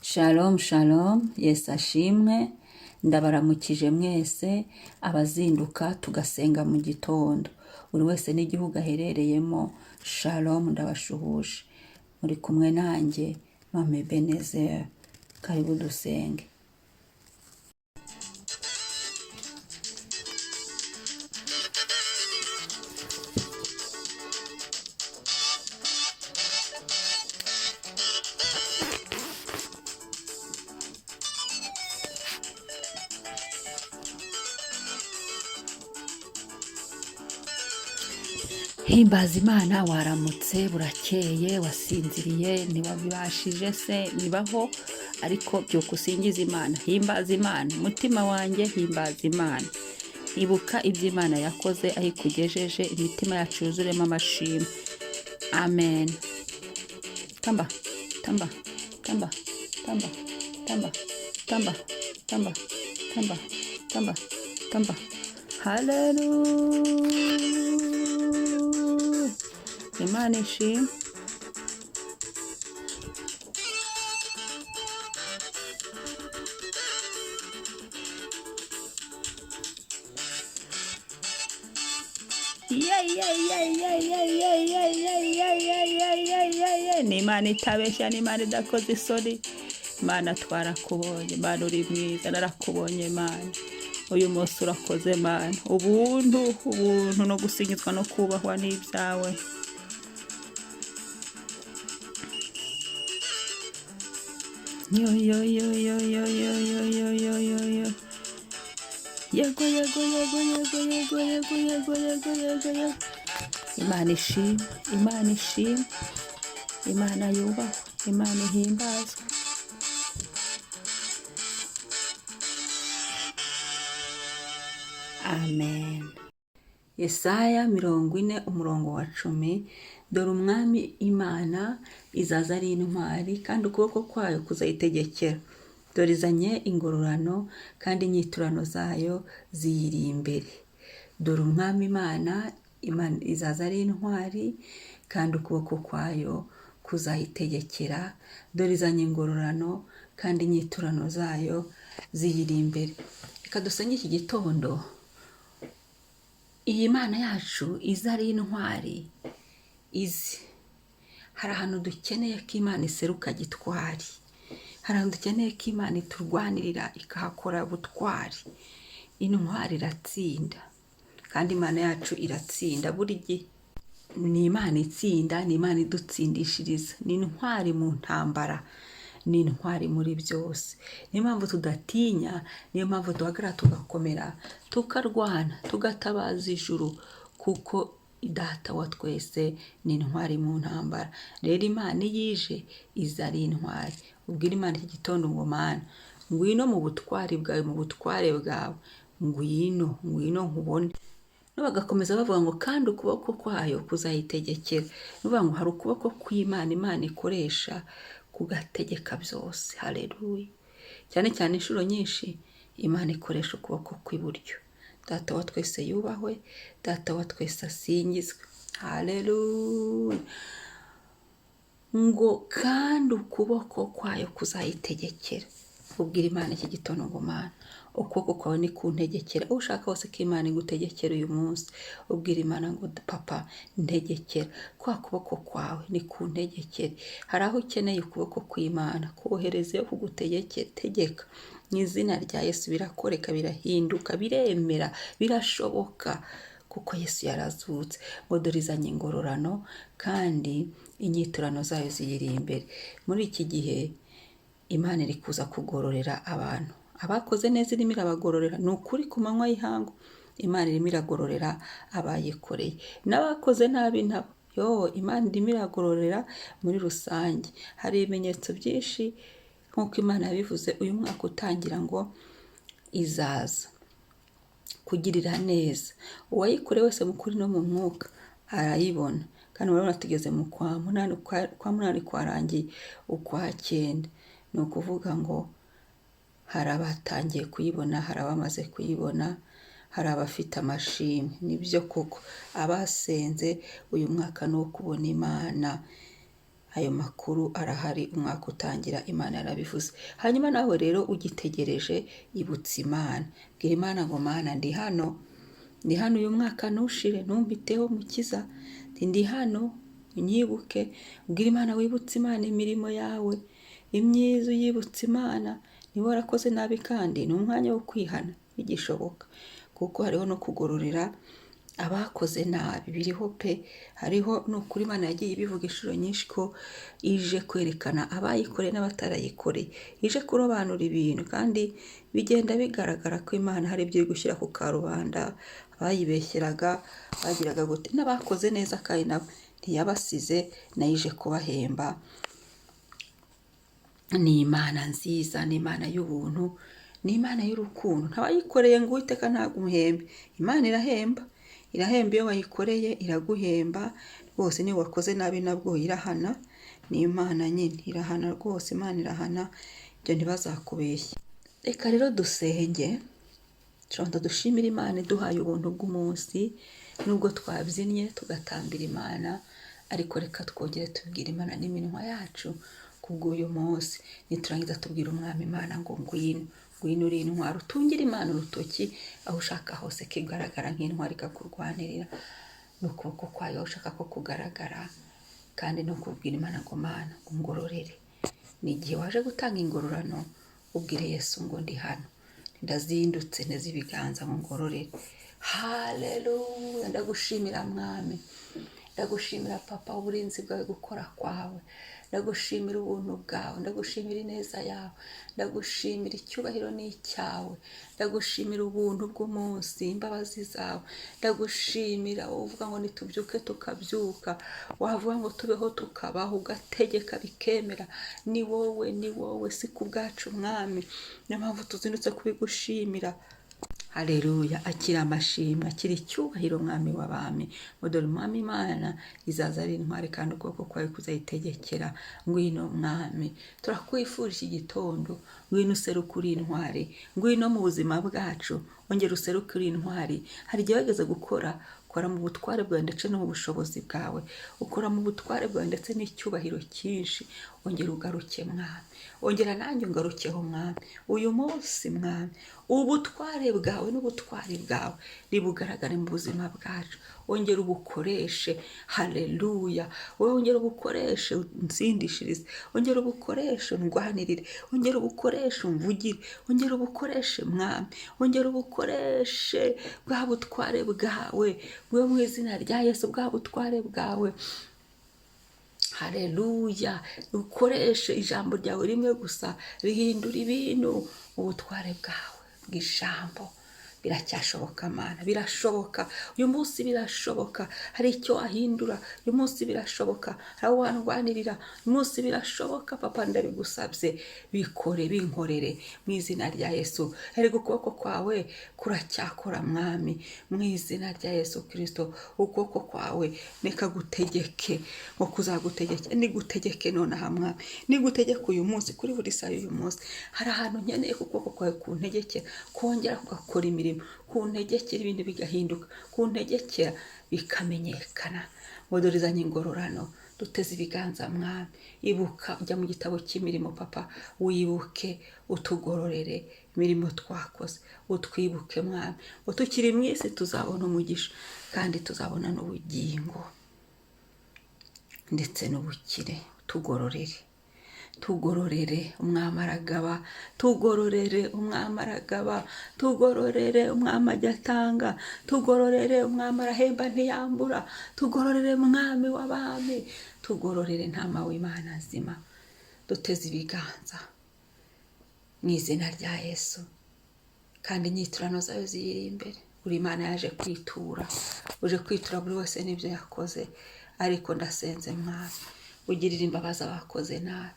Shalom shalom, Yesu ashimwe, ndabaramukije mwese abazinduka tugasenga mu gitondo, buri wese n'igihugu aherereyemo. Shalom, ndabashuhuje, muri kumwe nanjye Mama Ebenezer. Karibu dusenge. Himbaza Imana, waramutse, burakeye, wasinziriye, ntiwabibashije se, bibaho, ariko byuka usingize Imana. Himbaza Imana, mutima wanjye himbaza Imana. Ibuka ibyo Imana yakoze, aho ikugejeje, imitima yacu yuzuremo amashimwe. Amen. Tamba, tamba, tamba, tamba, tamba, tamba, tamba, tamba, tamba, tamba. Haleluya. Imana ishimwe. Yeah, yeah, yeah, yeah, yeah, yeah, yeah, yeah, yeah, yeah, yeah, yeah, yeah, yeah. Ni Imana itabeshya, ni Imana idakoze isoni. Imana twarakubonye, Imana uri mwiza, narakubonye Imana. Uyu munsi urakoze Mana. Ubuntu, ubuntu no gusingizwa no kubahwa ni ibyawe. Yo yo yo yo yo yo yo yo yo yo yo. Yego yego yego yego yego yego yego yego yego yego. Imana ishimwe, Imana ishimwe, Imana yubahwe, Imana ihimbazwe. Amen. Yesaya 40 umurongo wa 10, dore umwami Imana izaza ari intwari, kandi ukuboko kwayo kuzayitegekera. Dore izanye ingororano, kandi inyiturano zayo ziyiri imbere. Dore umwami Imana, Imana izaza ari intwari, kandi ukuboko kwayo kuzayitegekera. Dore izanye ingororano, kandi inyiturano zayo ziyiri imbere. Reka dusenge iki gitondo. Iyi Mana yacu iza ari intwari, izi. Hari ahantu dukeneye ko Imana iseruka gitwari. Hari ahantu dukeneye ko Imana iturwanirira ikahakora butwari. Intwari iratsinda, kandi Imana yacu iratsinda buri gihe. Ni Imana itsinda, ni Imana idutsindishiriza, ni intwari mu ntambara, ni intwari muri byose. Niyo mpamvu tudatinya, niyo mpamvu duhagarara tugakomera, tukarwana, tugatabaza ijuru, kuko Data wa twese ni intwari mu ntambara. Rero Imana iyo ije iza ari intwari. Ubwira Imana iki gitondo ngo Mana, ngwino mu butwari bwawe, mu butware bwawe, ngwino, ngwino nkubone. Bagakomeza bavuga ngo kandi ukuboko kwayo kuzayitegekera. Ni ukuvuga ngo hari ukuboko kw'Imana, Imana ikoresha kugategeka byose. Haleluya. Cyane cyane inshuro nyinshi Imana ikoresha ukuboko kw'iburyo. Data wa twese yubahwe, Data wa twese asingizwe. Haleluya. Ngo kandi ukuboko kwayo kuzayitegekera. Ubwira Imana iki gitondo ngo Mana, ukuboko kwawe ni kuntegekera. Ushaka hose ko Imana igutegekera uyu munsi, ubwira Imana ngo Papa ntegekera, kwa kuboko kwawe ni kuntegekere. Hari aho ukeneye ukuboko kw'Imana, koherezeyo kugutegekera, tegeka mu izina rya Yesu. Birakoreka, birahinduka, biremera, birashoboka, kuko Yesu yarazutse. Ngo dore izanye ingororano, kandi inyiturano zayo ziyiri imbere. Muri iki gihe Imana iri kuza kugororera abantu. Abakoze neza irimo irabagororera. Ni ukuri ku manywa y'ihangu Imana irimo iragororera abayikoreye. N'abakoze nabi nabo, yo Imana irimo iragororera muri rusange. Hari ibimenyetso byinshi nk'uko Imana yabivuze uyu mwaka utangira ngo izaza kugirira neza. Uwayikoreye wese mu kuri no mu mwuka arayibona. Kandi murabona tugeze mu kwa munani, kwa munani kwarangiye, ukwa cyenda. Ni ukuvuga ngo hari abatangiye kuyibona, hari abamaze kuyibona, hari abafite amashimwe. Nibyo koko abasenze uyu mwaka ni uwo kubona Imana. Ayo makuru arahari, umwaka utangira Imana yarabivuze. Hanyuma nawe rero ugitegereje, ibutse Imana, bwira Imana ngo Mana ndi hano, ndi hano, uyu mwaka ntushire ntumbiteho mukiza, ndi hano unyibuke. Ubwira Imana, wibutse Imana imirimo yawe imyiza, uyibutse Imana. Niba warakoze nabi kandi ni umwanya wo kwihana bigishoboka, kuko hariho no kugororera abakoze nabi, biriho pe, hariho. Ni ukuri Imana yagiye ibivuga inshuro nyinshi ko ije kwerekana abayikoreye n'abatarayikoreye, ije kurobanura ibintu, kandi bigenda bigaragara ko Imana hari ibyo iri gushyira ku karubanda. Abayibeshyeraga bagiraga gute, n'abakoze neza kandi nabo ntiyabasize, nayo ije kubahemba. Ni Imana nziza, ni Imana y'ubuntu, ni Imana y'urukundo. Ntawayikoreye ngo Uwiteka ntabwo umuhembe. Imana irahemba, irahemba iyo wayikoreye, iraguhemba rwose. Niba wakoze nabi nabwo irahana. Ni Imana nyine irahana rwose, Imana irahana, ibyo ntibazakubeshye. Reka rero dusenge, tubanza dushimire Imana iduhaye ubuntu bw'umunsi. Nubwo twabyinnye tugatambira Imana, ariko reka twongere tubwire Imana n'iminwa yacu kubw'uyu munsi. Niturangiza tubwire Umwami Imana ngo ngwino, ngwino uri intwari, utungire Imana urutoki aho ushaka hose ko igaragara nk'intwari, ikakurwanirira n'ukuboko kwayo aho ushaka ko kugaragara. Kandi no kubwira Imana ngo Mana ungororere. Ni igihe waje gutanga ingororano, ubwire Yesu ngo ndi hano, ndazindutse, nteze ibiganza ngo ngororere. Haleluya! Ndagushimira Mwami, ndagushimira Papa, uburinzi bwawe, gukora kwawe, ndagushimira ubuntu bwawe, ndagushimira ineza yawe, ndagushimira icyubahiro n'icyawe, ndagushimira ubuntu bw'umunsi, imbabazi zawe, ndagushimira wowe uvuga ngo nitubyuke tukabyuka, wavuga ngo tubeho tukabaho, ugategeka bikemera. Ni wowe, ni wowe, si ku bwacu Mwami, niyo mpamvu tuzindutse kubigushimira. Haleluya! Akira amashimwe, akira icyubahiro Mwami w'abami. Ngo dore Umwami Imana izaza ari intwari, kandi ukuboko kwawe kuzayitegekera. Ngwino Mwami, turakwifurije igitondo, ngwino useruke uri intwari, ngwino mu buzima bwacu, ongera useruke uri intwari. Hari igihe wageze gukora, ukora mu butware bwawe ndetse no mu bushobozi bwawe, ukora mu butware bwawe ndetse n'icyubahiro cyinshi. Ongera ugaruke Mwami, ongera nanjye ungarukeho Mwami. Uyu munsi Mwami, ubutware bwawe n'ubutwari bwawe nibugaragare mu buzima bwacu, ongera ubukoreshe. Haleluya! Wowe ongera ubukoreshe unsindishirize, ongera ubukoreshe undwanirire, ongera ubukoreshe umvugire, ongera ubukoreshe Mwami, ongera ubukoreshe bwa butware bwawe, bwe mu izina rya Yesu, bwa butware bwawe. Haleluya! Ukoreshe ijambo ryawe rimwe gusa rihindura ibintu. Ubutware bwawe bw'ijambo biracyashoboka Mana, birashoboka uyu munsi, birashoboka. Hari icyo wahindura uyu munsi, birashoboka. Hari aho wandwanirira uyu munsi, birashoboka. Papa, ndabigusabye, bikore, binkorere mu izina rya Yesu. Erega ukuboko kwawe kuracyakora Mwami, mu izina rya Yesu Kirisito. Ukuboko kwawe nikagutegeke, ngo kuzagutegeke, nigutegeke nonaha Mwami, nigutegeke uyu munsi, kuri buri saha y'uyu munsi. Hari ahantu nkeneye ko ukuboko kwawe kuntegekera, kongera kugakora imirimo, kuntegekera ibintu bigahinduka, kuntegekera bikamenyekana. Ngo dore izanye ingororano. Duteze ibiganza Mwami, ibuka, ujya mu gitabo cy'imirimo Papa, wibuke utugororere imirimo twakoze, utwibuke Mwami, ngo tukiri mu isi tuzabona umugisha, kandi tuzabona n'ubugingo ndetse n'ubukire. Tugororere, tugororere Umwami aragaba, tugororere Umwami aragaba, tugororere Umwami ajya atanga, tugororere Umwami arahemba ntiyambura, tugororere Mwami w'abami, tugororere Ntama w'Imana nzima. Duteze ibiganza mu izina rya Yesu, kandi inyiturano zayo ziyiri imbere. Buri Imana yaje kwitura, uje kwitura buri wese n'ibyo yakoze. Ariko ndasenze Mwami, ugirire imbabazi abakoze nabi,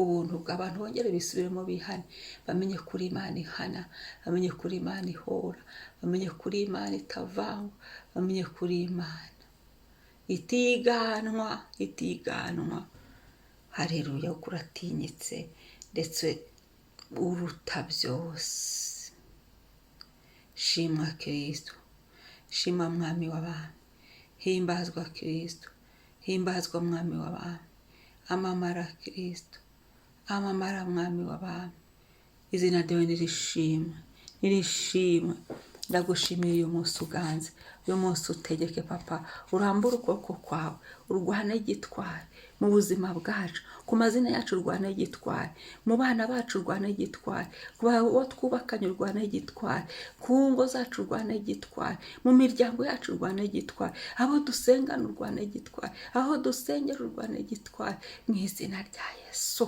ubuntu bw'abantu bongere bisubiremo, bihane, bamenye kuri Imana ihana, bamenye kuri Imana ihora, bamenye kuri Imana itavangwa, bamenye kuri Imana itiganwa, itiganwa. Haleluya! Kuko uratinyitse ndetse uruta byose. Shimwa Kristo, shima Mwami w'abami, himbazwa Kristo, himbazwa Mwami w'abami. Amamara Kirisito, amamara Mwami w'abami. Izina ryawe nirishimwe, nirishimwe. Ndagushimiye uyu munsi uganze, uyu munsi utegeke Papa, urambure ukuboko kwawe, urwane gitwari mu buzima bwacu, ku mazina yacu urwane gitwari, mu bana bacu urwane gitwari, ku bo twubakanye urwane gitwari, ku ngo zacu urwane gitwari, mu miryango yacu urwane gitwari, abo dusengana urwane gitwari, aho dusengera urwane gitwari, mu izina rya Yesu.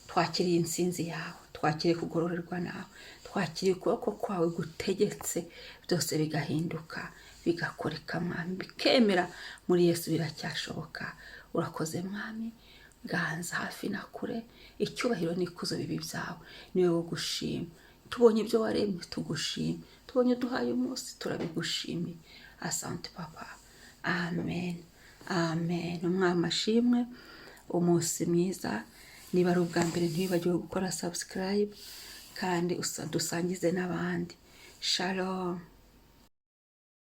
Twakiriye intsinzi yawe, twakiriye kugororerwa nawe, twakiriye ukuboko kwawe gutegetse, byose bigahinduka, bigakoreka Mwami, bikemera muri Yesu biracyashoboka. Urakoze Mwami, ganza hafi na kure, icyubahiro n'ikuzo bibi byawe, niwe wo gushima. Tubonye ibyo waremye tugushima, tubonye uduhaye umunsi turabigushimiye. Asante Papa, amen, amen. Umwami ashimwe, umunsi mwiza. Niba ari ubwa mbere, ntiwibagirwe gukora subscribe kandi dusangize n'abandi. Shalom.